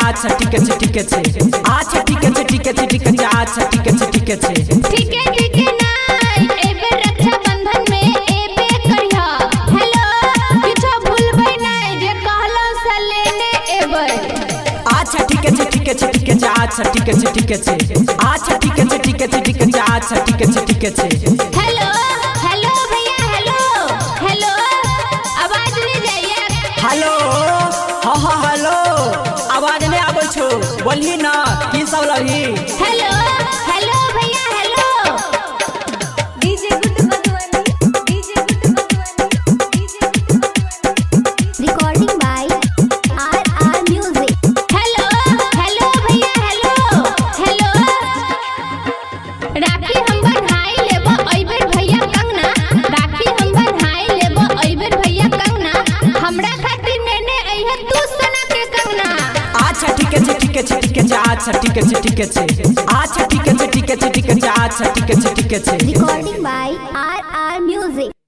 अच्छा ठीके छै, ठीके छै। अच्छा ठीके छै, ठीके छै, ठीके छै। अच्छा ठीके छै, ठीके छै। ठीके ठीके नाइ एबे रक्षाबंधन में एबे करिहा। हेलो, किछो भूलबै नाइ जे कहलौ से लेने एबै। अच्छा ठीके छै, ठीके छै, ठीके छै। अच्छा ठीके छै, ठीके छै। अच्छा ठीके छै, ठीके छै, ठीके छै। अच्छा ठीके छै, ठीके छै। हेलो हेलो भैया, हेलो हेलो, आवाज नहीं जाइए? हेलो, हाँ हाँ, हेलो, आवाज नहीं आबै छौ, बोलही ना, की सब लही? हेलो हेलो भैया, hello. DJ good Madhubani, DJ good Madhubani, DJ good Madhubani. Recording by R R Music. Hello hello भैया, हेलो हेलो। राखी हम बन्हाई लेबो अइबेर भैया कंगना। राखी हम बन्हाई लेबो अइबेर भैया कंगना। हमरा खातिर नेने अइहे तू सोना के कंगना। अच्छा ठीके छै, ठीके छै, ठीके छै। अच्छा ठीके छै, ठीके छै। अच्छा ठीके छै, ठीके छै, ठीके छै। अच्छा ठीके छै, ठीके छै। Recording by R R Music.